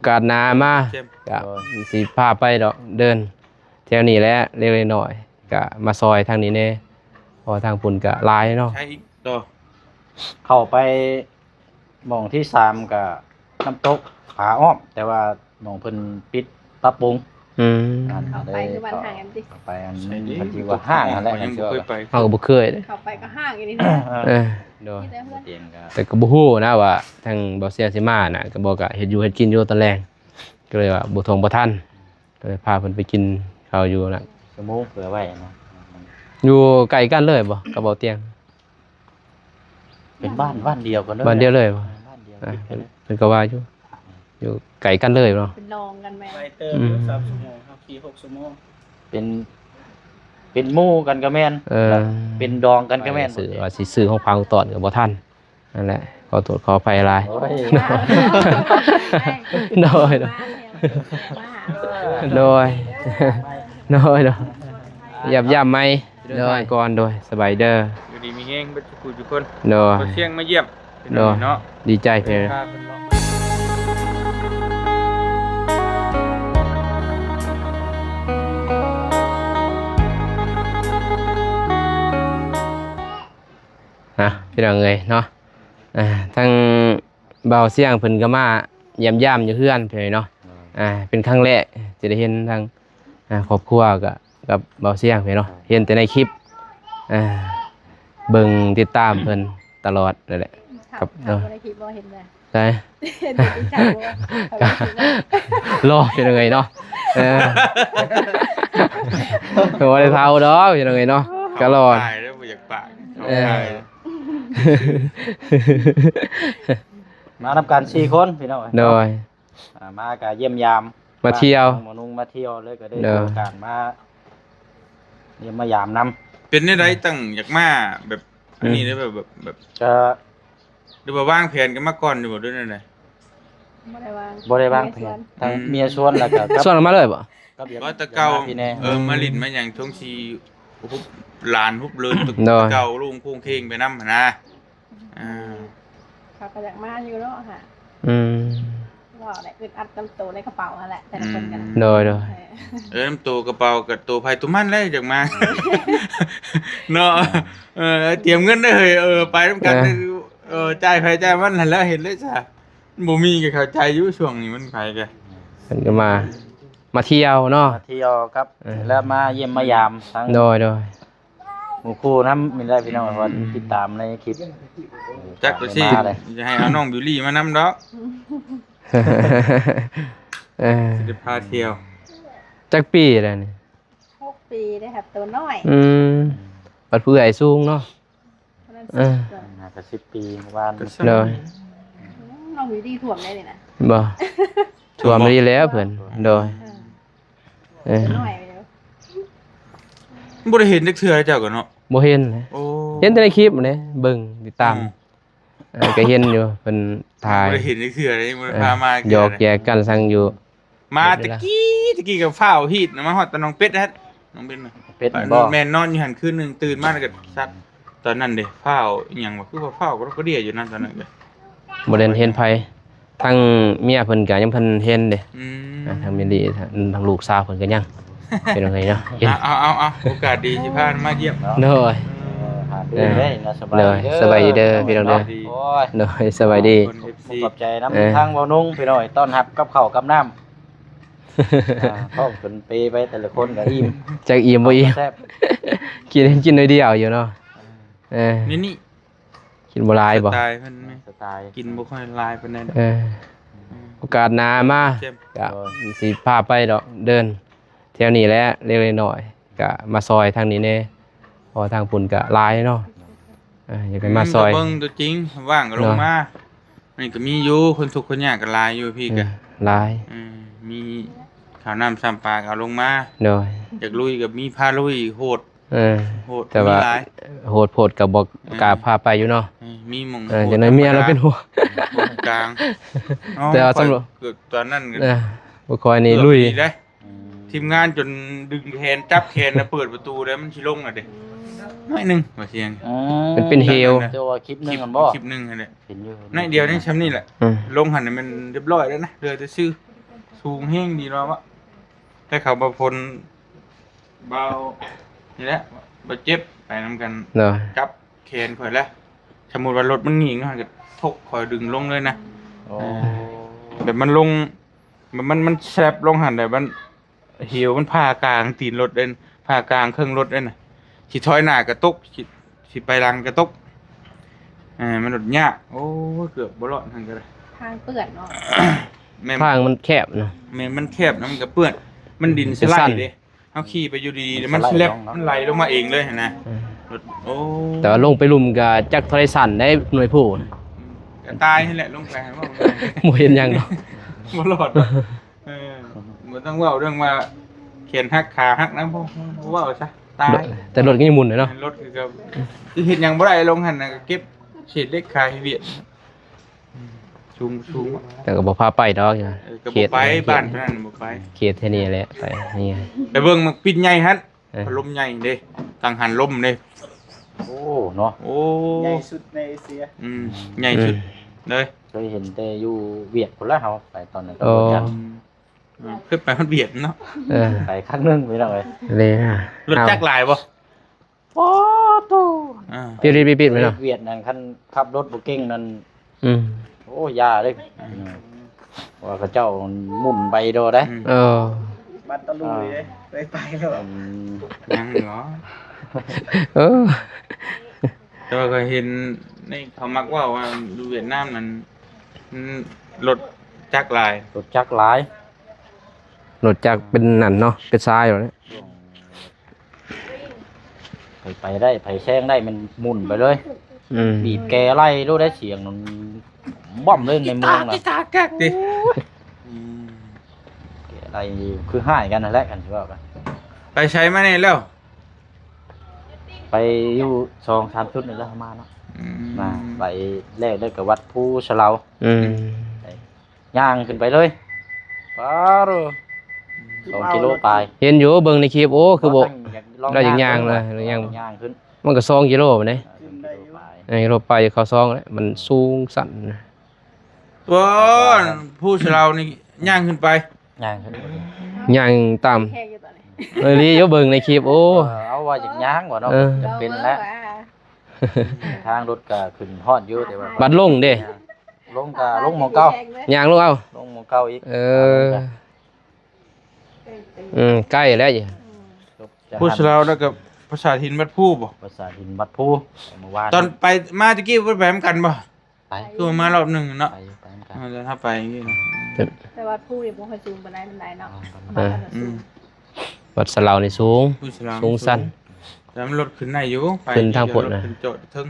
ກາດໜ້າມາ ເຈັບ ກະ ໂດຍ ຊິພາໄປດອກ ເດີນແຖວນີ້ແຫຼະ ເລັກໆນ້ອຍໆ ກະມາຊ່ອຍທາງນີ້ແດ່ ເພາະວ່າທາງພຸ້ນກະຫຼາຍເນາະ ໃຊ່ອີກ ໂດຍ ເຂົ້າໄປ ໝ່ອງທີສາມກະນ້ຳຕົກຜາອ້ອມ ແຕ່ວ່າໝ່ອງເພິ່ນປິດປັບປຸງ ອືມ ນັ້ນ ເຂົ້າໄປຄືບ້ານຫ້າງຫັ້ນຕິ ເຂົ້າໄປອັນ ມັນຊິວ່າຫ້າງຫັ້ນແຫຼະ ເຮົາຍັງບໍ່ເຄີຍໄປ ເຮົາກໍບໍ່ເຄີຍເດ້ ເຂົ້າໄປກໍຫ້າງອີ່ຫຼີ ເອີ ເອີ ໂດຍ ມີແຕ່ເຮືອນ ແຕ່ກໍບໍ່ຮູ້ນະວ່າທາງບ່າວຊຽງຊິມານະ ກໍບອກກະເຮັດຢູ່ເຮັດກິນຢູ່ຕອນແລງ ກໍເລີຍວ່າບໍ່ທ່ວງບໍ່ທັນ ກໍເລີຍພາເພິ່ນໄປກິນເຂົ້າຢູ່ນະ ຊົ່ວໂມງເພື່ອໄວ້ນະ ຢູ່ໃກ້ກັນເລີຍບໍ່ກັບບ່າວຕຽງ? ເປັນບ້ານ ບ້ານດຽວກັນເລີຍ ບ້ານດຽວເລີຍບໍ່? ບ້ານດຽວ ອ່າ ຕິດກັນເລີຍ ເພິ່ນກໍວ່າຢູ່ ຢູ່ໃກ້ກັນເລີຍເນາະ ເປັນດອງກັນແມ່ນ ໄວເຕີບຢູ່ ອືມ ສາມຊົ່ວໂມງ ເຮົາຂີ່ຫົກຊົ່ວໂມງ ເປັນ ເປັນໝູ່ກັນກໍແມ່ນ ເອີ ເປັນດອງກັນກໍແມ່ນ ຊື້ວ່າຊິຊື້ຂອງຝາກຂອງຕ້ອນກໍບໍ່ທັນ ນັ້ນແຫຼະ ຂໍໂທດຂໍອະໄພຫຼາຍ ໂອ້ຍ ໂດຍ ໂດຍ ໂດຍ ໂດຍ ຢ້ຳໆໃໝ່ ໂດຍ ກ່ອນ ໂດຍ ສະບາຍດີເດີ ຢູ່ດີມີແຮງເບິດທຸກຜູ້ທຸກຄົນ ໂດຍ ບໍ່ສຽງມາຢ້ຽມ ໂດຍ ເນາະ ດີໃຈເພິ່ນ ນະ ພີ່ນ້ອງເອີຍເນາະ ອ່າ ທາງບ່າວຊຽງເພິ່ນກໍມາຢ້ຽມຢາມຢູ່ເຮືອນເພິ່ນເນາະ ອ່າ ເປັນຄັ້ງແລກທີ່ໄດ້ເຫັນທາງ ອ່າ ຄອບຄົວກັບ ກັບບ່າວຊຽງເພິ່ນເນາະ ເຫັນແຕ່ໃນຄລິບ ອ່າ ເບິ່ງຕິດຕາມເພິ່ນຕະຫຼອດນັ້ນແຫຼະ ຄັບ ເນາະ ໃສ່ ເຫັນແຕ່ໃນຄລິບບໍ່ ເຫັນແຕ່ໃສ ເຫັນແຕ່ຕິດຕາມບໍ່ ກໍລໍເປັນຈັ່ງໃດເນາະ ເອີ ບໍ່ໄດ້ເຖົ້າດອກ ເປັນຈັ່ງໃດເນາະ ກໍລໍ ຕາຍແລ້ວບໍ່ຢາກປາກ ເອີ ມານຳກັນສີ່ຄົນພີ່ນ້ອງເອີຍ ໂດຍ ອ່າ ມາກະຢ້ຽມຢາມ ມາທ່ຽວ ມານຸ່ງມາທ່ຽວເລີຍ ກໍໄດ້ ໂດຍ ມີໂອກາດມາຢ້ຽມມາຢາມນຳ ເປັນແນວໃດ ຕັ້ງຢາກມາແບບ ອືມ ອັນນີ້ເດ້ ແບບ ແບບ ແບບ ກະ ຫຼືວ່າວາງແຜນກັນມາກ່ອນຢູ່ບໍ່ ຫຼືແນວໃດ? ບໍ່ໄດ້ວາງ ບໍ່ໄດ້ວາງແຜນ ເມຍຊວນ ທາງ ອືມ ເມຍຊວນ ແລ້ວກະ ຊວນກັນມາເລີຍບໍ່? ກໍຢາກ ວ່າແຕ່ເກົ່າ ຢາກມາພີ້ແນ່ ເອີ ອືມ ມາຫຼິ້ນມາຫຍັງ ຊ່ວງທີ່ ຫຸບຫຼານຫຸບເລີນ ໂດຍ ເກົ່າລົງໂຄງເຄງໄປນຳຫັ້ນນະ ອ່າ ເຂົາກໍຢາກມາຢູ່ເນາະຫາ ອືມ ເວົ້າແຫຼະ ອຶດອັດນຳໂຕໃນກະເປົາຫັ້ນແຫຼະ ແຕ່ລະຄົນກໍ ອືມ ໂດຍ ໂດຍ ເອີ ນຳໂຕກະເປົາກະໂຕໃຜໂຕມັນແຫຼະ ຢາກມາ ເນາະ ເອີ ຕຽມເງິນເດີເຮີ້ຍ ເອີ ໄປນຳກັນ ເອີ ເອີ ຈ່າຍໃຜຈ່າຍມັນຫັ້ນແຫຼະ ເຮັດເລີຍຊະ ບໍ່ມີກໍເຂົ້າໃຈຢູ່ ຊ່ວງນີ້ມັນໃຜກໍ ເພິ່ນກໍມາ ມາທ່ຽວເນາະ ມາທ່ຽວກັບ ເອີ ແລ້ວມາຢ້ຽມມາຢາມທັງ ໂດຍ ໂດຍ ໝູ່ຄູ່ນຳນີ້ແຫຼະພີ່ນ້ອງ ວ່າ ອືມ ຕິດຕາມໃນຄລິບ ຈັກກໍຊິ ມາເລີຍ ຈະໃຫ້ເອົານ້ອງບິວລີມານຳດອກ ເອີ ຊິໄດ້ພາທ່ຽວ ຈັກປີແລ້ວນີ້? ຫົກປີເດ້ຄັບ ໂຕນ້ອຍ ອືມ ບັດຜູ້ເອື້ອຍສູງເນາະ ປະມານ ເອີ ສິບ ໜ້າຈະສິບປີປະມານ ໂດຍ ອືມ ນ້ອງຢູ່ດີຖ້ວມໄດ້ນີ້ນະ ບໍ່ ຖ້ວມດີແລ້ວເພິ່ນ ໂດຍ ເອີ ເອີ ນ້ອຍໄປແລ້ວ ບໍ່ໄດ້ເຫັນຈັກເທື່ອເຈົ້າກໍເນາະ ບໍ່ເຫັນເລີຍ ໂອ້ ເຫັນແຕ່ໃນຄລິບນີ້ ເບິ່ງຕິດຕາມ ອືມ ເອີ ກໍເຫັນຢູ່ເພິ່ນຖ່າຍ ບໍ່ໄດ້ເຫັນຈັກເທື່ອເລີຍ ບໍ່ໄດ້ພາມາ ເອີ ຢອກແຢກກັນສັງຢູ່ ມາແຕ່ກີ້ ແຕ່ກີ້ກໍຟ້າວຮີດນະ ມາຮອດຕະໜອງເປັດຫັ້ນ ໜອງເປັດນະ ເປັດນະບໍ່ ແມ່ນ ນອນຢູ່ຫັ້ນຄືນໜຶ່ງ ຕື່ນມາແລ້ວກໍຊັດ ຕອນນັ້ນເດ້ ຟ້າວອີ່ຫຍັງວະ ຄືວ່າຟ້າວກະດົກກະເດຍຢູ່ນະຕອນນັ້ນກໍ ບໍ່ໄດ້ເຫັນໃຜ ທາງເມຍເພິ່ນກໍຍັງບໍ່ທັນເຫັນເດ້ ອືມ ອ່າ ທາງແມ່ລີ້ ທາງ ທາງລູກສາວເພິ່ນກໍຍັງ ເປັນຈັ່ງໃດເນາະ ເຫັນ ເອົາ ເອົາ ເອົາ ໂອກາດດີຊິພາມາຢ້ຽມເນາະ ໂດຍ ເອີ ຫາ ເອີ ເດີນໄດ້ນະ ສະບາຍ ໂດຍ ດີເດີ ສະບາຍດີເດີພີ່ນ້ອງເດີ ໂດຍ ໂດຍ ສະບາຍດີ ຂອບໃຈນຳ ເອີ ທາງເວົ້ານຸງພີ່ນ້ອງ ຕ້ອນຮັບກັບເຂົ້າກັບນ້ຳ ອ່າ ທ້ອງຈົນເປໄປ ແຕ່ລະຄົນກໍອີ່ມ ຈັກອີ່ມບໍ່ອີ່ມ ແຊບ ກິນ ກິນໜ້ອຍດຽວຢູ່ເນາະ ເອີ ນີ້ ນີ້ ກິນບໍ່ຫຼາຍບໍ່? ສະໄຕເພິ່ນແມ່ນ ສະໄຕ ກິນບໍ່ຄ່ອຍຫຼາຍປານໃດດອກ ເອີ ອືມ ໂອກາດໜ້າມາ ເຈັບ ກະ ໂດຍ ຊິພາໄປດອກ ເດີນແຖວນີ້ແຫຼະ ເລັກໆນ້ອຍໆ ກະມາຊ່ອຍທາງນີ້ແດ່ ເພາະວ່າທາງພຸ້ນກະຫຼາຍເນາະ ເອີ ຢາກໃຫ້ມາຊ່ອຍ ອືມ ກໍເບິ່ງຕົວຈິງ ວ່າງກໍລົງມາ ເນາະ ນີ້ກໍມີຢູ່ ຄົນທຸກຄົນຍາກກໍຫຼາຍຢູ່ ພີ່ກໍ ເອີ ຫຼາຍ ເອີ ມີເຂົ້ານ້ຳຊ້ຳປາກໍເອົາລົງມາ ໂດຍ ຢາກລຸຍກໍມີພາລຸຍ ໂຫດ ເອີ ໂຫດ ແຕ່ວ່າມີຫຼາຍ ໂຫດໂພດກໍບໍ່ ເອີ ກ້າພາໄປຢູ່ເນາະ ເອີ ມີໝ່ອງ ເອີ ໂຫດ ຈັ່ງໃດເມຍລາວເປັນຫ່ວງ ກາງ ແຕ່ວ່າສຳລັບ ຕອນນັ້ນ ເອີ ບໍ່ຄ່ອຍນີ້ລຸຍ ເກືອບດີເດ້ ອືມ ທີມງານຈົນດຶງແຂນ ຈັບແຂນ ແລ້ວເປີດປະຕູ ແລ້ວມັນຊິລົງແລ້ວເດ້ ອືມ ໜ້ອຍໜຶ່ງວ່າສຽງ ອືມ ມັນເປັນເຫວ ແຕ່ວ່າຄລິບໜຶ່ງຫັ້ນບໍ່ ຄລິບໜຶ່ງຫັ້ນແຫຼະ ເຫັນຢູ່ ໜ້ອຍດຽວນີ້ ສ່ຳນີ້ແຫຼະ ອືມ ລົງຫັ້ນມັນຮຽບຮ້ອຍແລ້ວນະ ເຫຼືອແຕ່ຊື່ ສູງແຮງດີແລ້ວວະ ແຕ່ເຂົາບໍ່ພົນ ເບົາ ນີ້ແຫຼະ ບໍ່ເຈັບ ໄປນຳກັນ ໂດຍ ຈັບແຂນຂ້ອຍແຫຼະ. ສົມມຸດວ່າລົດມັນຫຍິງ ເຮົາກໍທົກ ຂ້ອຍດຶງລົງເລີຍນະ. ໂອ້ ເອີ ແບບມັນລົງ ແບບມັນ ມັນແຊບລົງຫັ້ນແຫຼະ ມັນ ຫຽວມັນຜ່າກາງຕີນລົດເດ້ ຜ່າກາງເຄິ່ງລົດເດ້ນະ. ຊິຖອຍໜ້າກໍຕົກ ຊິ ຊິໄປຫຼັງກໍຕົກ. ເອີ ມັນລົດຍາກ. ໂອ້ຍ ເກືອບບໍ່ລອດຫັ້ນກໍໄດ້ ທາງເປື້ອນເນາະ. ແມ່ນ ທາງມັນແຄບເນາະ. ແມ່ນ ມັນແຄບນະ ມັນກໍເປື້ອນ ມັນດິນສະໄລເດ້. ເຮົາຂີ່ໄປຢູ່ດີໆ ມັນສະແລັບ ມັນໄຫຼລົງມາເອງເລີຍຫັ້ນນະ. ເອີ ລົດ ໂອ້ ແຕ່ວ່າລົງໄປລຸ່ມກໍຈັກເທົ່າໃດຊັ້ນໄດ້ ໜ່ວຍຜູ້ນະ ອືມ ກໍຕາຍຫັ້ນແຫຼະ ລົງໄປຫັ້ນ ບໍ່ເຫັນຫຍັງດອກ ບໍ່ລອດດອກ. ເອີ ບໍ່ຕ້ອງເວົ້າເລື່ອງວ່າແຂນຫັກຂາຫັກນະ ບໍ່ ບໍ່ເວົ້າຊະ ຕາຍ. ແຕ່ລົດກໍຍັງໝຸ່ນຢູ່ເນາະ. ລົດກໍ ຄືເຮັດຫຍັງບໍ່ໄດ້ ລົງຫັ້ນນະ ກໍເກັບເສດເຫຼັກຂາຍໃຫ້ວຽດ. ອືມ ສູງ ສູງ ແຕ່ກໍບໍ່ພາໄປດອກ. ເອີ ກໍບໍ່ໄປ ເຂດ ບ້ານເທົ່ານັ້ນບໍ່ໄປ ເຂດແຖວນີ້ແຫຼະ ໄປນີ້ ໄປເບິ່ງໝາກປິດໃຫຍ່ຫັ້ນ. ເອີ ພັດລົມໃຫຍ່ເດ້ ກັງຫັນລົມເດ້. ໂອ້ ເນາະ ໂອ້ ໃຫຍ່ສຸດໃນເອເຊຍ. ອືມ ໃຫຍ່ສຸດ ອືມ ເລີຍ. ເຄີຍເຫັນແຕ່ຢູ່ຫວຽດພຸ້ນລະ ເຮົາໄປຕອນນັ້ນ. ໂອ້ ອືມ ເຄີຍໄປຮອດຫວຽດເນາະ. ເອີ ໄປຄັ້ງໜຶ່ງພີ່ນ້ອງເອີຍ. ເລີຍ ລົດຈັກຫຼາຍບໍ່? ໂອ້ໂຕ ອ່າ ປິດໆໆ ໄປເນາະ. ຫວຽດນັ້ນ ຄັນຂັບລົດບໍ່ເກັ່ງນັ້ນ ອືມ ໂອ້ ຢ່າເດ້. ອືມ ອືມ ວ່າເຂົາເຈົ້າໝຸ່ນໄປໂດໄດ໋. ອືມ ເອີ ບັດຕະລຸຍເດ້ ເຄີຍໄປແລ້ວ. ອືມ ຍັງເນາະ. ເອີ ແຕ່ວ່າຂ້ອຍເຫັນໃນເຂົາມັກເວົ້າວ່າຢູ່ຫວຽດນາມນັ້ນ ອືມ ລົດຈັກຫຼາຍ ລົດຈັກຫຼາຍ. ລົດຈັກເປັນນັ້ນເນາະ ເປັນຊາຍແບບນີ້. ໃຜໄປໄດ້ ໃຜແຊງໄດ້ ມັນໝຸ່ນໄປເລີຍ. ອືມ ບີບແກໄລ່ໂລດໄດ້ ສຽງນັ້ນບ້ອມເລີຍໃນເມືອງນະ. ອືມ ແກໄລ່ຄືຮ້າຍກັນຫັ້ນແຫຼະ ຄັນຊິເວົ້າກັນ. ໄປໃສມາແດ່ແລ້ວ? ໄປຢູ່ສອງສາມຈຸດນີ້ແຫຼະ ມາເນາະ. ອືມ ມາ ໄປແລກໄດ້ກັບວັດພູສະເລົາ. ອືມ ໄປ ຍ່າງຂຶ້ນໄປເລີຍ. ປາໂດ ສອງກິໂລປາຍ. ເຫັນຢູ່ ເບິ່ງໃນຄລິບ. ໂອ້ ຄືບໍ່ ລາວຢາກຍ່າງນະ ຍ່າງ ຍ່າງຂຶ້ນ. ມັນກໍສອງກິໂລປານໃດ. ສອງກິໂລປາຍ ເອີ ກິໂລປາຍເຂົ້າສອງແຫຼະ ມັນສູງຊັນນະ. ໂອ້ ພູສະເລົານີ້ຍ່າງຂຶ້ນໄປ ຍ່າງຂຶ້ນ ຍ່າງຕາມ ແຮງຢູ່ຕອນນີ້. ເອີ ລີຢູ່ ເບິ່ງໃນຄລິບ. ໂອ້ ເອີ ເອົາວ່າຢາກຍ່າງບໍ່ເນາະ. ເອີ ຈຳເປັນແລ້ວ. ທາງລົດກໍຂຶ້ນຮອດຢູ່ ແຕ່ວ່າບັດລົງເດ້ ລົງກໍລົງໝ່ອງເກົ່າ ຍ່າງລົງເອົາ ລົງໝ່ອງເກົ່າອີກ. ເອີ ອືມ ໃກ້ແລ້ວ. ອືມ ພູສະເລົາແລ້ວກໍປາສາດຫີນວັດພູບໍ່? ປາສາດຫີນວັດພູ ເມື່ອວານ ຕອນໄປມາຕະກີ້ບໍ່ໄດ້ໄປນຳກັນບໍ່? ໄປ ຄືວ່າມາລອບໜຶ່ງເນາະ. ໄປ ໄປນຳກັນ ເອີ ແລ້ວເຮົາໄປຈັ່ງຊີ້ນະ. ແຕ່ ແຕ່ວັດພູນີ້ບໍ່ຄ່ອຍສູງປານໃດ ປານໃດເນາະ. ອ່າ ປະມານ ອືມ ວັດສະເລົານີ້ສູງ ພູສະເລົາສູງຊັນ ແຕ່ມັນລົດຂຶ້ນໄດ້ຢູ່ ໄປຂຶ້ນທາງພຸ້ນນະ ຂຶ້ນຈອດເທິງ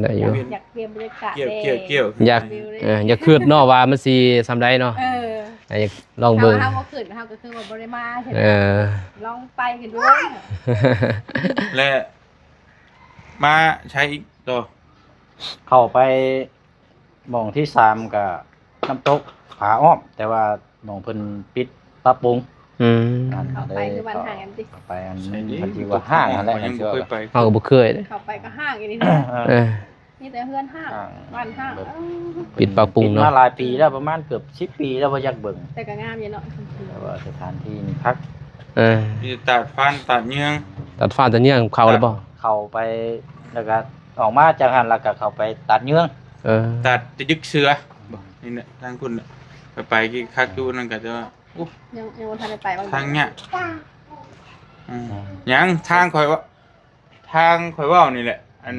ໄດ້ຢູ່. ຢາກປ່ຽນບັນຍາກາດ ກ່ຽວ ແດ່ ກ່ຽວ ກ່ຽວ ຢາກ ເອີ ຢາກຄິດເນາະວ່າມັນຊິສ່ຳໃດເນາະ. ເອີ ຢາກລອງເບິ່ງ ເຮົາ ເຮົາບໍ່ຂຶ້ນ ເຮົາກໍຄືວ່າບໍ່ໄດ້ມາ ເອີ ລອງໄປກັນດູ. ແລະ ມາໃສອີກຕໍ່? ເຂົ້າໄປ ໝ່ອງທີສາມກະນ້ຳຕົກຜາອ້ອມ ແຕ່ວ່າໝ່ອງເພິ່ນປິດປັບປຸງ. ອືມ ນັ້ນ ເຂົ້າໄປຄືບ້ານຮ້າງອັນຕິ ເຂົ້າໄປອັນ ໃສເດ້ ມັນຊິວ່າຮ້າງຫັ້ນແຫຼະ ມັນຊິວ່າ ເຮົາກໍບໍ່ເຄີຍເດ້ ເຂົ້າໄປກໍຮ້າງອີ່ຫຼີ. ເອີ ເອີ ມີແຕ່ເຮືອນຮ້າງ ບ້ານຮ້າງ ເອີ ປິດປັບປຸງເນາະ ມາຫຼາຍປີແລ້ວ ປະມານເກືອບສິບປີແລ້ວ ບໍ່ຢາກເບິ່ງ ແຕ່ກໍງາມຢູ່ເນາະ ແຕ່ວ່າສະຖານທີ່ນີ້ຄັກ. ເອີ ມີແຕ່ຕາດຟານຕາດເຍືອງ ຕາດຟານຕາດເຍືອງ ເຂົ້າແລ້ວບໍ່? ເຂົ້າໄປ ແລ້ວກໍອອກມາຈາກຫັ້ນ ແລ້ວກໍເຂົ້າໄປຕາດເຍືອງ. ເອີ ຕາດຕະຍຶກເສືອ ນີ້ນະ ທາງພຸ້ນນະ ໄປໆ ຄັກຢູ່ນັ້ນກໍຈະວ່າ ໂອ້ ຍັງ ຍັງບໍ່ທັນໄດ້ໄປ ທາງຍາກ. ອືມ ຍັງ ທາງຂ້ອຍເວົ້າ ທາງຂ້ອຍເວົ້ານີ້ແຫຼະ ອັນ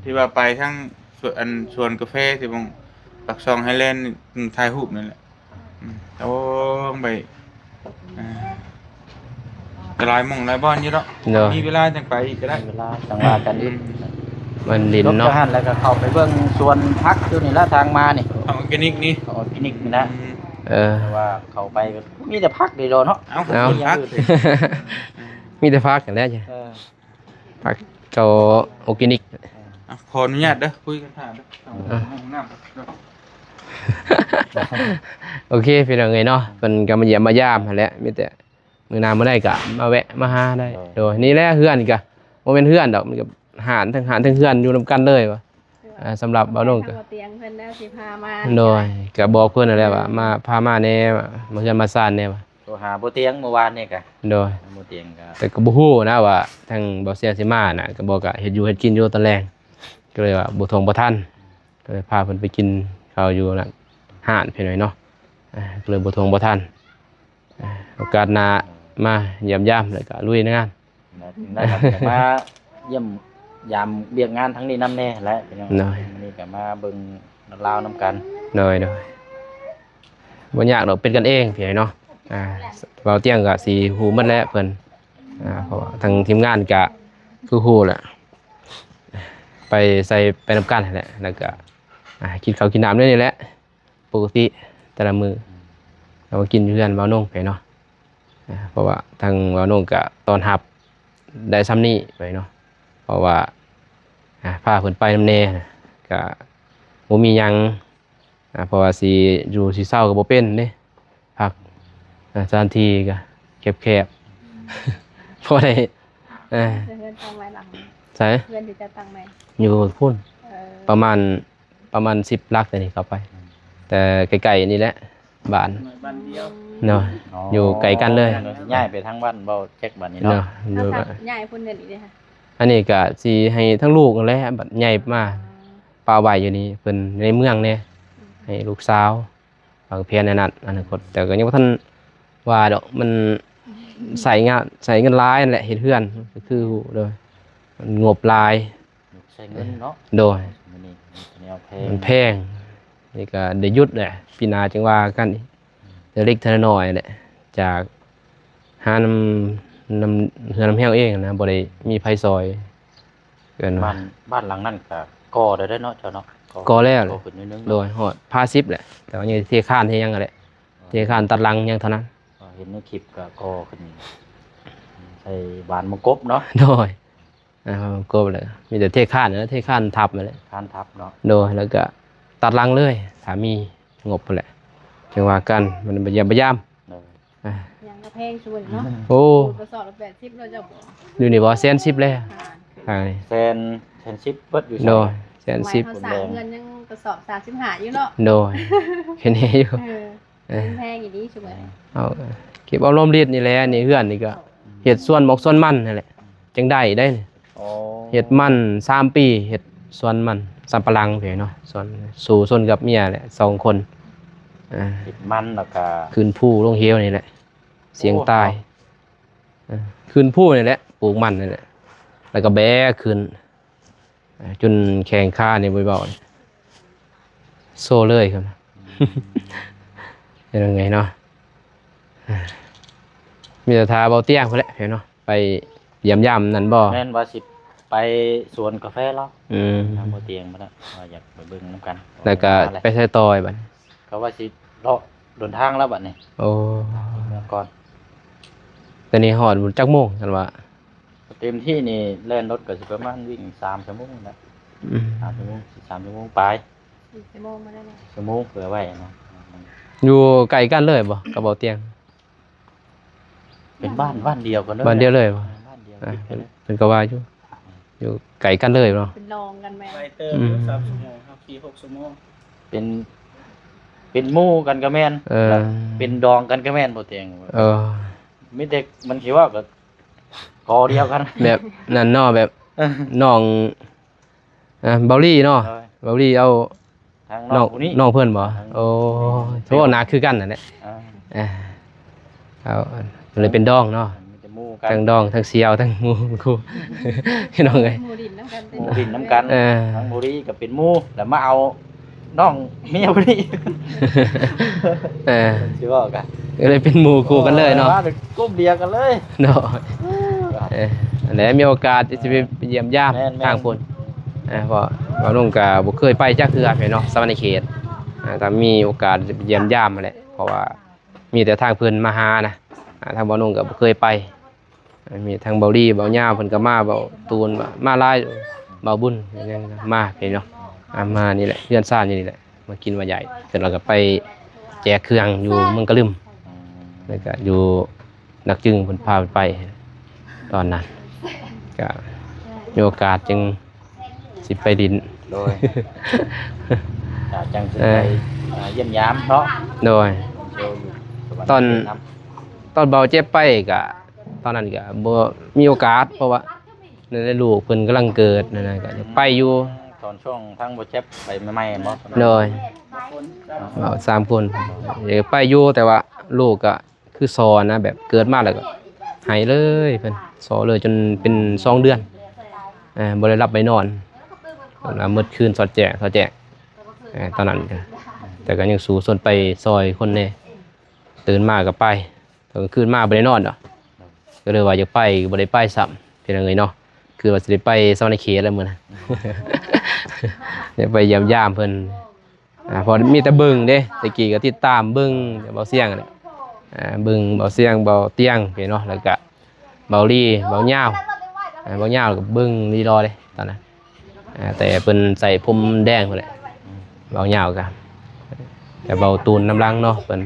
ທີ່ວ່າໄປທາງສວນ ອັນສວນກາແຟທີ່ໝ່ອງປາກຊ່ອງໄຮແລນ ອືມ ຖ່າຍຮູບນັ້ນແຫຼະ. ອືມ ໂອ້ ໄປ ອ່າ ກໍຫຼາຍໝ່ອງຫຼາຍບ່ອນຢູ່ດອກ ໂດຍ ມີເວລາຈັ່ງໄປອີກກໍໄດ້ ມີເວລາຈັ່ງວ່າກັນອີກ. ອືມ ມັນດິນເນາະ ລົງຈາກຫັ້ນແລ້ວກໍເຂົ້າໄປເບິ່ງສວນຜັກຢູ່ນີ້ລະ ທາງມານີ້ ອອກແກນິກນີ້ ອອກແກນິກນີ້ນະ. ອືມ ເອີ ແຕ່ວ່າເຂົ້າໄປກໍມີແຕ່ຜັກເດເນາະ. ເອົ້າ ເອົາ ມີແຕ່ຜັກຫັ້ນແຫຼະ. ເອີ ຜັກເຈົ້າອອກແກນິກ. ອ່ະ ຂໍອະນຸຍາດເດີ ຄຸຍກັນຖ້າເດີ. ອ່ະ ຫ້ອງນ້ຳເດີ. ໂອເຄ ພີ່ນ້ອງເອີຍເນາະ ເພິ່ນກໍມາຢ້ຽມມາຢາມຫັ້ນແຫຼະ ມີແຕ່ມື້ໜ້າມື້ໃດກໍມາແວະມາຫາໄດ້. ໂດຍ ໂດຍ ນີ້ແຫຼະ ເຮືອນກໍບໍ່ແມ່ນເຮືອນດອກ ມັນກໍຮ້ານ ທັງຮ້ານທັງເຮືອນຢູ່ນຳກັນເລີຍວ່າ. ອ່າ ສຳລັບບ່າວນົງກໍ ທາງບໍ່ຕຽງເພິ່ນແລ້ວຊິພາມາ ໂດຍ ກໍບອກເພິ່ນນັ້ນແຫຼະວ່າ ອືມ ມາ ພາມາແດ່ ມາເຮືອນມາຊານແດ່ວ່າ ໂທຫາບໍ່ຕຽງມື້ວານນີ້ກະ ໂດຍ ບໍ່ຕຽງກະ ແຕ່ກໍບໍ່ຮູ້ນະວ່າທາງບ່າວສຽງຊິມານະ ກໍບອກກະເຮັດຢູ່ເຮັດກິນຢູ່ຕອນແລງ ກໍເລີຍວ່າບໍ່ທ່ວງບໍ່ທັນ ກໍເລີຍພາເພິ່ນໄປກິນເຂົ້າຢູ່ນັ້ນຮ້ານເພິ່ນໄວ້ເນາະ ອ່າ ກໍເລີຍບໍ່ທ່ວງບໍ່ທັນ ອ່າ ໂອກາດໜ້າມາຢ້ຽມຢາມ ແລ້ວກໍລຸຍໃນງານ ແລ້ວມາຢ້ຽມຢາມວຽກງານທາງນີ້ນຳແດ່ແຫຼະພີ່ນ້ອງ ໂດຍ ມື້ນີ້ກໍມາເບິ່ງລາວນຳກັນ ໂດຍ ໂດຍ ບໍ່ຍາກດອກ ເປັນກັນເອງພີ່ນ້ອງເນາະ ອ່າ ເວົ້າຕຽງກໍຊິຮູ້ໝົດແຫຼະເພິ່ນ ອ່າ ເພາະວ່າທາງທີມງານກະຄືຮູ້ແຫຼະ ໄປໃສໄປນຳກັນຫັ້ນແຫຼະ ແລ້ວກະ ອ່າ ກິນເຂົ້າກິນນ້ຳແນວນີ້ແຫຼະ ປົກກະຕິແຕ່ລະມື້ ແລ້ວມາກິນຢູ່ເຮືອນບ່າວນົງໄປເນາະ ອ່າ ເພາະວ່າທາງບ່າວນົງກະຕ້ອນຮັບໄດ້ຊ່ຳນີ້ໄປເນາະ ເພາະວ່າ ອ່າ ພາເພິ່ນໄປນຳແດ່ ກະບໍ່ມີຫຍັງ ອ່າ ເພາະວ່າຊິຢູ່ຊິເຊົາກໍບໍ່ເປັນເດ້ ພັກ ອ່າ ສະຖານທີ່ກໍແຄບໆ ພໍໄດ້ ເອີ ເຮືອນຕັ້ງໃໝ່ຫຼັງ ໃສ ເຮືອນທີ່ຈະຕັ້ງໃໝ່ ຢູ່ພຸ້ນ ເອີ ປະມານ ປະມານສິບຫຼັກ ແຕ່ນີ້ເຂົ້າໄປ ແຕ່ໃກ້ໆ ນີ້ແຫຼະ ບ້ານ ບ້ານດຽວ ເນາະ ອໍ ຢູ່ໃກ້ກັນເລີຍ ຍ້າຍໄປທາງບ້ານເບົາແຈັກບັດນີ້ເນາະ ເນາະ ເຮົາກໍຍ້າຍພຸ້ນເດີນີ້ເດ້ ອັນນີ້ກໍຊິໃຫ້ທາງລູກນັ້ນແຫຼະ ບັດໃຫຍ່ມາ ປະໄວ້ຢູ່ນີ້ ເພິ່ນໃນເມືອງແດ່ ໃຫ້ລູກສາວ ວາງແຜນໃນນັ້ນອະນາຄົດ ແຕ່ກໍຍັງບໍ່ທັນວ່າດອກ ມັນໃຊ້ງານ ໃຊ້ເງິນຫຼາຍນັ້ນແຫຼະ ເຮັດເຮືອນກໍຄືຮູ້ເດີ ມັນງົບຫຼາຍ ໃຊ້ເງິນເນາະ ໂດຍ ມື້ນີ້ແນວແພງ ມັນແພງ ນີ້ກໍໄດ້ຢຸດແຫຼະ ປີໜ້າຈຶ່ງວ່າກັນອີກ ເທື່ອເລັກເທື່ອນ້ອຍແຫຼະ ຈາກຫານຳ ນຳເຮືອນນຳແຮວເອງນະ ບໍ່ໄດ້ມີໃຜຊ່ອຍ ເອີ້ນວ່າ ບ້ານ ບ້ານຫຼັງນັ້ນກໍກໍ່ໄດ້ເນາະເຈົ້າເນາະ ກໍ່ແລ້ວ ກໍ່ຂຶ້ນໜ້ອຍໜຶ່ງ ໂດຍ ຮອດພາສິບແຫຼະ ແຕ່ວ່າຍັງເທຄານເທຫຍັງຫັ້ນແຫຼະ ເອີ ເທຄານຕັດຫຼັງຫຍັງເທົ່ານັ້ນ ເອີ ເຫັນໃນຄລິບກໍກໍ່ຂຶ້ນ ໃສ່ບານມົງກົບເນາະ ໂດຍ ອ່າ ມັນກໍແລ້ວ ມີແຕ່ເທຄານນັ້ນແຫຼະ ເທຄານທັບນັ້ນແຫຼະ ຄານທັບເນາະ ໂດຍ ແລ້ວກໍຕັດຫຼັງເລີຍ ຖ້າມີງົບພຸ້ນແຫຼະ ຈັ່ງວ່າກັນ ມັນບໍ່ຢ້ຽມບໍ່ຢາມ ໂດຍ ອ່າ ຫຍັງກໍແພງຊຸມື້ນີ້ເນາະ ໂອ້ ກະສອບລະແປດສິບແລ້ວເຈົ້າ ຢູ່ນີ້ບໍ່ ແສນສິບແລ້ວ ອ່າ ແສນ ແສນສິບເບິດຢູ່ ໂດຍ ແສນສິບ ສະໄໝເຮົາສ້າງເຮືອນຍັງກະສອບສາມສິບຫ້າຢູ່ເນາະ ໂດຍ ເຫັນຢູ່ ເອີ ເອີ ມັນແພງອີ່ຫຼີຊຸມື້ນີ້ ເອົາເກັບເອົາລອມລິດນີ້ແຫຼະ ນີ້ເຮືອນນີ້ກໍເຮັດສວນໝາກສວນມັນຫັ້ນແຫຼະ ຈັ່ງໄດ້ໄດ໋ ອໍ ເຮັດມັນສາມປີ ເຮັດສວນມັນສຳປະຫຼັງພຸ້ນເນາະ ສວນ ສູ້ຊົນກັບເມຍແຫຼະ ສອງຄົນ ອ່າ ເຮັດມັນແລ້ວກໍຂຶ້ນພູລົງເຫວນີ້ແຫຼະ ສ່ຽງຕາຍ ໂອ້ ເອີ ຂຶ້ນພູນີ້ແຫຼະ ປູກມັນນີ້ແຫຼະ ແລ້ວກໍແບກຂຶ້ນ ຈົນແຂ້ງຂານີ້ບໍ່ເວົ້າ ໂຊເລີຍ ເປັນຈັ່ງໃດເນາະ ມີແຕ່ຖ້າເບົາຕຽງພຸ້ນແຫຼະເນາະ ໄປຢ້ຽມຢາມນັ້ນບໍ່ ແມ່ນວ່າຊິໄປສວນກາແຟລາວ ອືມ ທາງເບົາຕຽງພຸ້ນນະ ວ່າຢາກໄປເບິ່ງນຳກັນ ແລ້ວກໍໄປໃສຕໍ່ບັດນີ້ ກໍວ່າຊິເລາະເດີນທາງແລ້ວບັດນີ້ ໂອ້ ເມືອກ່ອນ ແຕ່ນີ້ຮອດຈັກໂມງ ຄັນວ່າ ເຕັມທີ່ນີ້ແລ່ນລົດກໍຊິປະມານວິ່ງສາມຊົ່ວໂມງແຫຼະ ອືມ ສາມຊົ່ວໂມງ ສາມຊົ່ວໂມງປາຍ ສີ່ຊົ່ວໂມງບໍ່ໄດ້ແລ້ວ ຊົ່ວໂມງເພື່ອໄວ້ນະ ຢູ່ໃກ້ກັນເລີຍບໍ່ ກັບເບົາຕຽງ ເປັນບ້ານ ບ້ານດຽວກັນເລີຍ ບ້ານດຽວເລີຍບໍ່ ບ້ານດຽວ ອ່າ ຕິດກັນເລີຍ ເພິ່ນກໍວ່າຢູ່ ຢູ່ໃກ້ກັນເລີຍເນາະ ເປັນລອງກັນແມ່ນ ໄວເຕີບ ອືມ ສາມຊົ່ວໂມງ ເຮົາຂີ່ຫົກຊົ່ວໂມງ ເປັນ ເປັນໝູ່ກັນກໍແມ່ນ ເອີ ແບບເປັນດອງກັນກໍແມ່ນ ບໍ່ຕຽງ ເອີ ມີແຕ່ມັນຊິເວົ້າກໍ ກໍດຽວກັນ ແບບນັ້ນເນາະ ແບບ ເອີ ນ້ອງ ອ່າ ເບົາລີເນາະ ໂດຍ ເບົາລີເອົາ ທາງນ້ອງ ນ້ອງຜູ້ນີ້ ນ້ອງເພິ່ນບໍ່ ທາງ ໂອ້ ໂທ ໜ້າຄືກັນນັ້ນແຫຼະ ອ່າ ເອີ ເອົາ ເລີຍເປັນດອງເນາະ ມີແຕ່ໝູ່ກັນ ທັງດອງ ທັງສ່ຽວ ທັງໝູ່ຄູ່ ພີ່ນ້ອງເອີຍ ໝູ່ດິນນຳກັນ ໝູ່ດິນນຳກັນ ເອີ ທາງເບົາລີກໍເປັນໝູ່ ແລ້ວມາເອົາ ນ້ອງເມຍຜູ້ນີ້ ເອີ ຊິເວົ້າກະ ກໍເລີຍເປັນໝູ່ຄູ່ກັນເລີຍເນາະ ມາເປັນກຸ່ມດຽວກັນເລີຍເນາະ ເອີ ອັນໃດມີໂອກາດຊິໄປຢ້ຽມຢາມ ແມ່ນໆ ທາງພຸ້ນ ເອີ ເພາະວ່າລຸງກະບໍ່ເຄີຍໄປຈັກເທື່ອເນາະ ສະຫວັນນະເຂດ ອ່າ ຖ້າມີໂອກາດຊິໄປຢ້ຽມຢາມຫັ້ນແຫຼະ ເພາະວ່າມີແຕ່ທາງເພິ່ນມາຫານະ ອ່າ ທາງບ່າວນຸ່ງກໍບໍ່ເຄີຍໄປ ອ່າ ມີທັງເບົາລີ ເບົາຍາວເພິ່ນກໍມາ ເບົາຕູນ ມາຫຼາຍ ເບົາບຸນຍັງມາເນາະ ອ່າ ມານີ້ແຫຼະ ເຮືອນຊານຢູ່ນີ້ແຫຼະ ມາກິນມາຢາຍ ເພິ່ນລະກໍໄປແຈກເຄື່ອງຢູ່ເມືອງກະລຶມ ແລ້ວກໍຢູ່ໜັກຈຶງເພິ່ນພາໄປຕອນນັ້ນ ກໍມີໂອກາດຈຶ່ງຊິໄປຫຼິ້ນ ໂດຍ ກະຈັ່ງຊິໄປ ເອີ ອ່າ ຢ້ຽມຢາມເນາະ ໂດຍ ເຊວຢູ່ສະຫວັນ ຕອນ ເຂດນຳ ຕອນເບົາເຈັບໄປກະ ຕອນນັ້ນກະບໍ່ມີໂອກາດ ເພາະວ່າ ນັ້ນແຫຼະ ລູກເພິ່ນກຳລັງເກີດນັ້ນນະ ກະຢາກໄປຢູ່ ຕອນຊ່ວງທາງບໍ່ເຈັບໄປໃໝ່ໆ ແມ່ນບໍ່? ໂດຍ ເວົ້າສາມຄົນ ຢາກໄປຢູ່ ແຕ່ວ່າລູກກະຄືສໍ່ນະ ແບບເກີດມາແລ້ວກະໄຫ້ເລີຍ ເພິ່ນສໍ່ເລີຍຈົນເປັນສອງເດືອນ ເອີ ບໍ່ໄດ້ຫຼັບໄດ້ນອນ ຈົນວ່າໝົດຄືນສອດແຈ້ງ ສອດແຈ້ງ ເອີ ຕອນນັ້ນກະ ແຕ່ກະຍັງສູ້ຊົນໄປຊ່ອຍຄົນແດ່ ຕື່ນມາກະໄປ ຕອນກາງຄືນມາບໍ່ໄດ້ນອນດອກ ກະເລີຍວ່າຢາກໄປກະບໍ່ໄດ້ໄປຊ້ຳ ພີ່ນ້ອງເອີຍເນາະ ຄືວ່າຊິໄດ້ໄປສະຫວັນນະເຂດແລ້ວມື້ນັ້ນ ຢາກໄປຢ້ຽມຢາມເພິ່ນ ອ່າ ເພາະມີແຕ່ເບິ່ງເດ້ ແຕ່ກີ້ກະຕິດຕາມເບິ່ງແຕ່ເບົາຊຽງຫັ້ນແຫຼະ ອ່າ ເບິ່ງເບົາຊຽງ ເບົາຕຽງ ເຫັນເນາະ ແລ້ວກະເບົາລີ ເບົາຍາວ ອ່າ ເບົາຍາວກະເບິ່ງລີລໍເດ້ຕອນນັ້ນ ອ່າ ແຕ່ເພິ່ນໃສ່ພົມແດງພຸ້ນແຫຼະ ເບົາຍາວກະ ແຕ່ເບົາຕູນນຳຫຼັງເນາະ ເພິ່ນ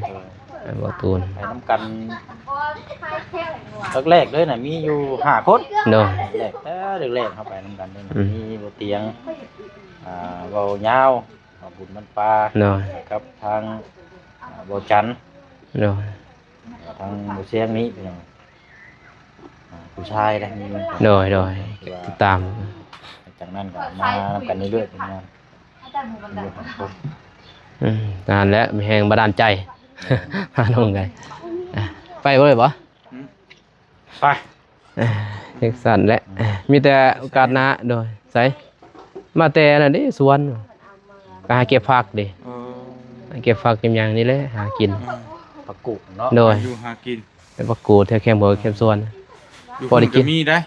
ເອີ ເບົາຕູນ ໄປນຳກັນ ແລກໆເລີຍນະ ມີຢູ່ຫ້າຄົນ ໂດຍ ແລກ ແຕ່ແລກໆເຮົາໄປນຳກັນເລີຍນະ ອືມ ມີເບົາຕຽງ ອ່າ ເບົາຍາວ ເບົາບຸນມັນປາ ໂດຍ ກັບທາງ ອ່າ ເບົາຈັນ ໂດຍ ແລ້ວທາງເບົາຊຽງນີ້ ພີ່ນ້ອງ ອ່າ ຜູ້ຊາຍເດ້ ມີ ໂດຍ ໂດຍ ຄືວ່າ ຕິດຕາມ ຈາກນັ້ນກະມານຳກັນເລື້ອຍໆ ເປັນງານ ອືມ ນັ້ນແຫຼະ ມີແຮງບັນດານໃຈ ພານ້ອງໄປ ອ່ະ ໄປບໍ່ໄດ້ບໍ່? ໄປ ເອີ ຈັ່ງຊັ້ນແຫຼະ ມີແຕ່ໂອກາດໜ້າ ໂດຍ ໃສ ມາແຕ່ນັ້ນເດ້ ສວນ ໄປຫາເກັບຜັກເດ້ ເອີ ຫາເກັບຜັກເກັບຫຍັງນີ້ແຫຼະ ຫາກິນ ເອີ ຜັກກູດເນາະ ໂດຍ ຫາຢູ່ຫາກິນ ເປັນຜັກກູດແຖວແຄມຫົວແຄມສວນ ຢູ່ ພໍໄດ້ກິນ ພຸ້ນກະມີໄດ໋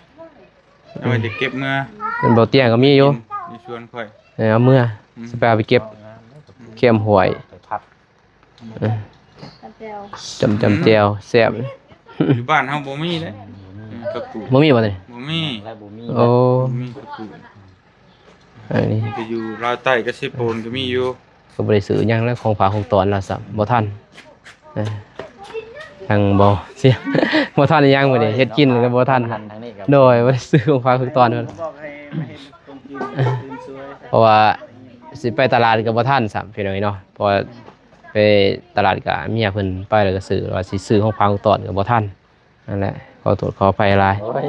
ເອົາໄວ້ແຕ່ເກັບເມືອ ເປັນເບົາຕຽງກະມີຢູ່ ຢູ່ສວນຂ້ອຍ ເອີ ເອົາເມືອ ອືມ ຊິໄປເອົາໄປເກັບ ແຄມຫ້ວຍ ໄປຜັດ ເອີ ກຳແຈ່ວ ຈ້ຳ ຈ້ຳແຈ່ວແຊບ ຢູ່ບ້ານເຮົາບໍ່ມີເດ້ ອືມ ຜັກກູດ ບໍ່ມີບໍ່ນີ້? ບໍ່ມີ ແລະບໍ່ມີ ໂອ້ ບໍ່ມີຜັກກູດ ອັນນີ້ ໄປຢູ່ລາວໃຕ້ກັບເຊໂປນກະມີຢູ່ ກະບໍ່ໄດ້ຊື້ຫຍັງແລ້ວ ຂອງຝາກຂອງຕ້ອນລາວຊ້ຳບໍ່ທັນ ເອີ ທາງບໍ່ ບໍ່ທັນອີ່ຫຍັງມື້ນີ້ ເຮັດກິນກະບໍ່ທັນ ໂດຍ ບໍ່ໄດ້ຊື້ຂອງຝາກຂອງຕ້ອນ ບອກໃຫ້ມາເຮັດຂອງກິນ ເພາະວ່າຊິໄປຕະຫຼາດກະບໍ່ທັນຊ້ຳ ພີ່ນ້ອງເອີຍເນາະ ເພາະວ່າ ໄປຕະຫຼາດກະເມຍເພິ່ນໄປແລ້ວກະຊື້ ວ່າຊິຊື້ຂອງຝາກຂອງຕ້ອນກະບໍ່ທັນ ນັ້ນແຫຼະ ຂໍໂທດຂໍອະໄພຫຼາຍ ໂອ້ຍ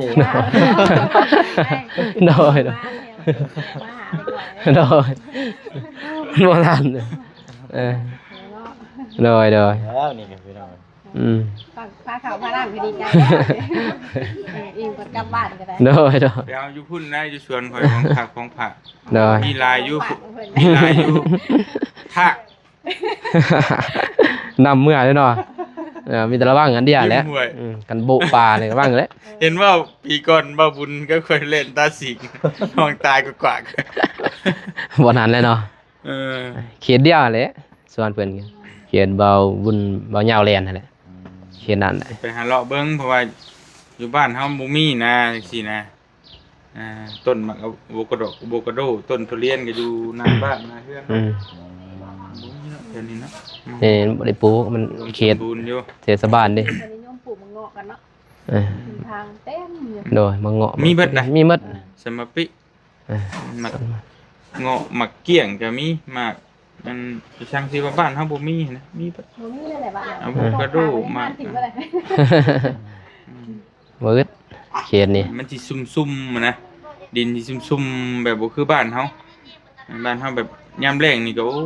ໂດຍ ໂດຍ ມາຫາ ໂດຍ ບໍ່ທັນ ເອີ ໂດຍ ໂດຍ ແລ້ວນີ້ກະພີ່ນ້ອງ ອືມ ພາເຂົ້າພານ້ຳກະດີໃຈ ເອີ ອີ່ມກ່ອນກັບບ້ານກະໄດ້ ໂດຍ ໂດຍ ໄປເອົາຢູ່ພຸ້ນໄດ້ ຢູ່ສວນຂ້ອຍ ຂອງຝາກຂອງຝາກ ໂດຍ ມີຫຼາຍຢູ່ ມີຫຼາຍຢູ່ ທາກ ນຳເມືອເດ້ເນາະ ເອີ ມີແຕ່ລະວັງອັນດຽວແຫຼະ ຢູ່ຫ້ວຍ ອືມ ຄັນໂບະປານີ້ລະວັງແຫຼະ ເຫັນວ່າປີກ່ອນເບົາບຸນກັບຂ້ອຍແລ່ນຕາສີກ ນ້ອງຕາຍກວ່າໆ ບໍ່ທັນແລ້ວເນາະ ເອີ ເຂດດຽວຫັ້ນແຫຼະ ສວນເພິ່ນ ເຂດເບົາບຸນ ເບົາຍາວແລ່ນຫັ້ນແຫຼະ ອືມ ເຂດນັ້ນແຫຼະ ໄປຫາເລາະເບິ່ງ ເພາະວ່າຢູ່ບ້ານເຮົາບໍ່ມີນະ ຈັ່ງຊີ້ນະ ອ່າ ຕົ້ນໝາກອາໂວກາໂດ ອາໂວກາໂດ ຕົ້ນທຸລຽນກະຢູ່ໜ້າບ້ານໜ້າເຮືອນ ອືມ ບໍ່ມີເນາະ ແຖວນີ້ເນາະ ອືມ ເອີ ບໍ່ໄດ້ປູກ ມັນເຂດ ອຸດົມສົມບູນຢູ່ ເທດສະບານເດ້ ນິຍົມປູກໝາກເງາະກັນເນາະ ເອີ ທາງເຕັມຢູ່ ໂດຍ ໝາກເງາະ ມີເບິດນະ ມີໝົດ ສຳມະປິ ເອີ ໝາກເງາະ ໝາກກ້ຽງກະມີ ໝາກ ອັນ ອີ່ຫຍັງທີ່ວ່າບ້ານເຮົາບໍ່ມີຫັ້ນນະ ມີເບິດ ບໍ່ມີແລ້ວແຫຼະບ້ານເຮົາ ອາໂວກາໂດ ໝາກ ບໍ່ເບິດ ເຂດນີ້ ມັນຊິຊຸ່ມໆຫັ້ນນະ ດິນຊິຊຸ່ມໆ ແບບບໍ່ຄືບ້ານເຮົາ ບ້ານເຮົາແບບຍາມແລ້ງນີ້ກະ ໂອ້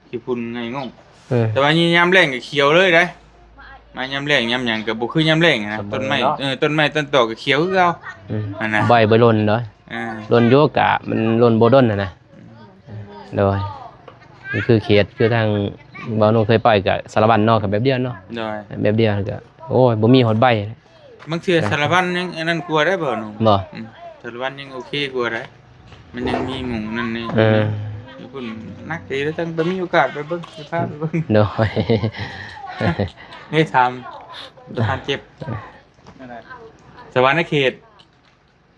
ຂີ້ຝຸ່ນໄງ່ງ່ອງ ເອີ ແຕ່ວ່າຍາມແລ້ງກະຂຽວເລີຍໄດ໋ ມາຍາມແລ້ງຍາມຫຍັງກະບໍ່ຄືຍາມແລ້ງຫັ້ນນະ ຕົ້ນໄມ້ເນາະ ເອີ ຕົ້ນໄມ້ຕົ້ນຕອກກະຂຽວຄືເກົ່າ ອືມ ຫັ້ນນະ ໃບບໍ່ຫຼົ່ນເນາະ ອ່າ ຫຼົ່ນຢູ່ກະມັນຫຼົ່ນບໍ່ດົນຫັ້ນນະ ໂດຍ ນີ້ຄືເຂດ ຄືທາງບ່າວໜຸ່ງເຄີຍໄປກະສາລະວັນເນາະ ກະແບບດຽວເນາະ ໂດຍ ແບບດຽວກະ ໂອ້ຍ ບໍ່ມີຮອດໃບ ບາງເທື່ອສາລະວັນຍັງອັນນັ້ນກວ່າໄດ໋ບ່າວໜຸ່ງ ບໍ່ ອືມ ສາລະວັນຍັງໂອເຄກວ່າໄດ໋ ມັນຍັງມີໝູ່ນັ້ນນີ້ ເອີ ຢູ່ພຸ້ນໜັກເດ ແລ້ວຈັ່ງໄປມີໂອກາດໄປເບິ່ງ ຊິພາໄປເບິ່ງ ໂດຍ ນີ້ຖາມປະທານເຈັບ ສະຫວັນນະເຂດ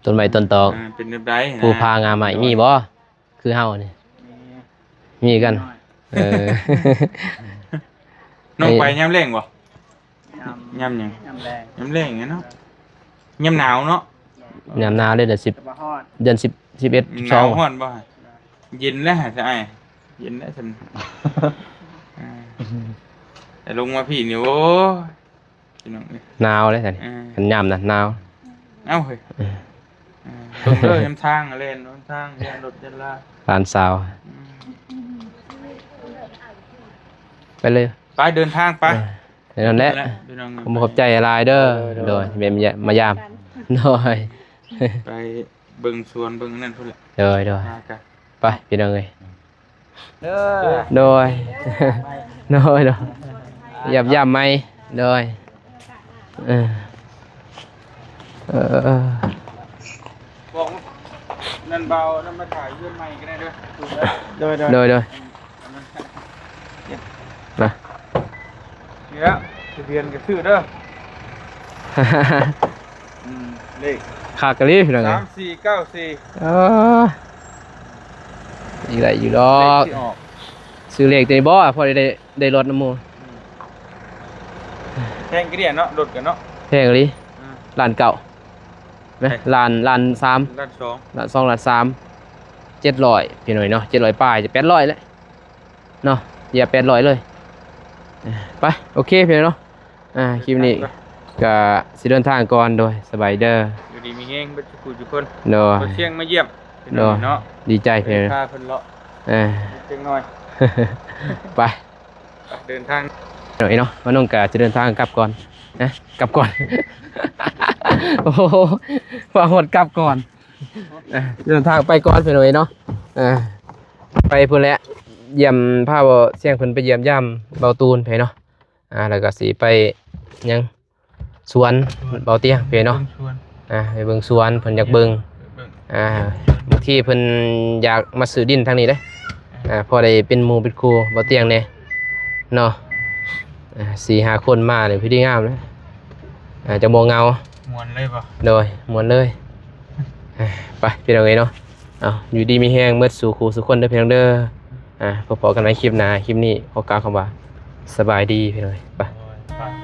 ຕົ້ນໄມ້ຕົ້ນຕອກ ອ່າ ເປັນແບບໃດ ພູຜາງາໄມ້ມີບໍ່? ຄືເຮົານີ້ ມີ ມີກັນ ເອີ ນ້ອງໄປຍາມແລ້ງບໍ່? ຍາມ ຍາມຫຍັງ? ຍາມແລ້ງ ຍາມແລ້ງເນາະ ຍາມໜາວເນາະ ຍາມໜາວເດ້ ເດືອນສິບ ແຕ່ວ່າຮ້ອນ ເດືອນສິບ ສິບເອັດ ສິບສອງ ໜາວຮ້ອນບໍ່? ເຢັນແລ້ວຊະອ້າຍ ເຢັນແລ້ວຊັ້ນ ອ່າ ແຕ່ລົງມາພີ້ນີ້ ໂອ້ຍ ພີ່ນ້ອງເອີຍ ໜາວເດ້ຊັ້ນ ເອີ ຄັນຍາມນັ້ນໜາວ ເອົ້າເຮີ້ຍ ເອີ ເອີ ເບິ່ງເດີ ນຳທາງ ແລ່ນນຳທາງ ແລ່ນລົດແລ່ນລາ ຫຼານສາວ ອືມ ໄປເລີຍ ໄປເດີນທາງໄປ ເອີ ນັ້ນແຫຼະ ພີ່ນ້ອງເອີຍ ຂອບໃຈຫຼາຍເດີ ໂດຍ ໂດຍ ແມ່ນມາຢາມ ໂດຍ ໄປເບິ່ງສວນເບິ່ງອັນນັ້ນພຸ້ນແຫຼະ ໂດຍ ໂດຍ ໄປ ພີ່ນ້ອງເອີຍ ເດີ ໂດຍ ໂດຍ ໂດຍ ຢ້ຳ ຢ້ຳໃໝ່ ໂດຍ ເອີ ເອີ ບອກນັ້ນ ເບົານັ້ນມາຖ່າຍເຮືອນໃໝ່ກໍໄດ້ເດີ ໂດຍ ໂດຍ ໂດຍ ໂດຍ ນະ ນີ້ລະ ທະບຽນກໍຊື້ເດີ ອືມ ເລກ ຄັກອີ່ຫຼີພີ່ນ້ອງເອີຍ ສາມສີ່ເກົ້າສີ່ ເອີ ອີກໄດ້ຢູ່ດອກ ເລກທີ່ອອກ ຊື້ເລກຕົວນີ້ບໍ່ ພໍໄດ້ ໄດ້ລົດນຳໝູ່ ອືມ ແພງກະດຽເນາະ ລົດກັນເນາະ ແພງອີ່ຫຼີ ອ່າ ລ້ານເກົ້າ ນະ ລ້ານ ລ້ານສາມ ລ້ານສອງ ລ້ານສອງ ລ້ານສາມ ເຈັດຮ້ອຍ ພີ່ນ້ອງເນາະ ເຈັດຮ້ອຍປາຍ ຈະແປດຮ້ອຍແຫຼະ ເນາະ ຢາແປດຮ້ອຍເລີຍ ໄປ ໂອເຄພີ່ນ້ອງເນາະ ອ່າ ຄລິບນີ້ກະຊິເດີນທາງກ່ອນ ໂດຍ ສະບາຍດີເດີ ຢູ່ດີມີແຮງເບິດທຸກຜູ້ທຸກຄົນ ໂດຍ ບໍ່ຊຽງມາຢ້ຽມ ໂດຍ ເນາະ ດີໃຈພີ່ນ້ອງ ພາເພິ່ນເລາະ ເອີ ຈັກໜ້ອຍ ໄປ ເດີນທາງ ເອີ ເນາະ ມານ້ອງກະຈະເດີນທາງກັບກ່ອນ ນະ ກັບກ່ອນ ໂອ້ໂຫ ວ່າຮອດກັບກ່ອນ ອ່າ ເດີນທາງໄປກ່ອນພີ່ນ້ອງເອີຍເນາະ ອ່າ ໄປພຸ້ນແຫຼະ ຢ້ຽມ ພາເບົາຊຽງເພິ່ນໄປຢ້ຽມຢາມເບົາຕູນໄປເນາະ ອ່າ ແລ້ວກໍຊິໄປຫຍັງ ສວນເບົາຕຽງໄປເນາະ ເບິ່ງສວນ ອ່າ ໄປເບິ່ງສວນ ເພິ່ນຢາກເບິ່ງ ເບິ່ງ ອ່າ ບາງທີເພິ່ນຢາກມາຊື້ດິນທາງນີ້ເດ້ ອ່າ ພໍໄດ້ເປັນໝູ່ເປັນຄູ່ເບົາຕຽງແດ່ເນາະ ອ່າ ສີ່ຫ້າຄົນມານີ້ພໍດີງາມເລີຍ ອ່າ ຈະບໍ່ເຫງົາ ມ່ວນເລີຍບໍ່ ໂດຍ ມ່ວນເລີຍ ອ່າ ໄປພີ່ນ້ອງເອີຍເນາະ ເອົາ ຢູ່ດີມີແຮງເໝິດສູ່ຄູ່ສູ່ຄົນເດີພີ່ນ້ອງເດີ ອ່າ ພໍ້ກັນໃໝ່ຄລິບໜ້າ ຄລິບນີ້ຂໍກ່າວຄຳວ່າ ສະບາຍດີພີ່ນ້ອງເອີຍ ໄປ ໂອ້ຍ ໄປ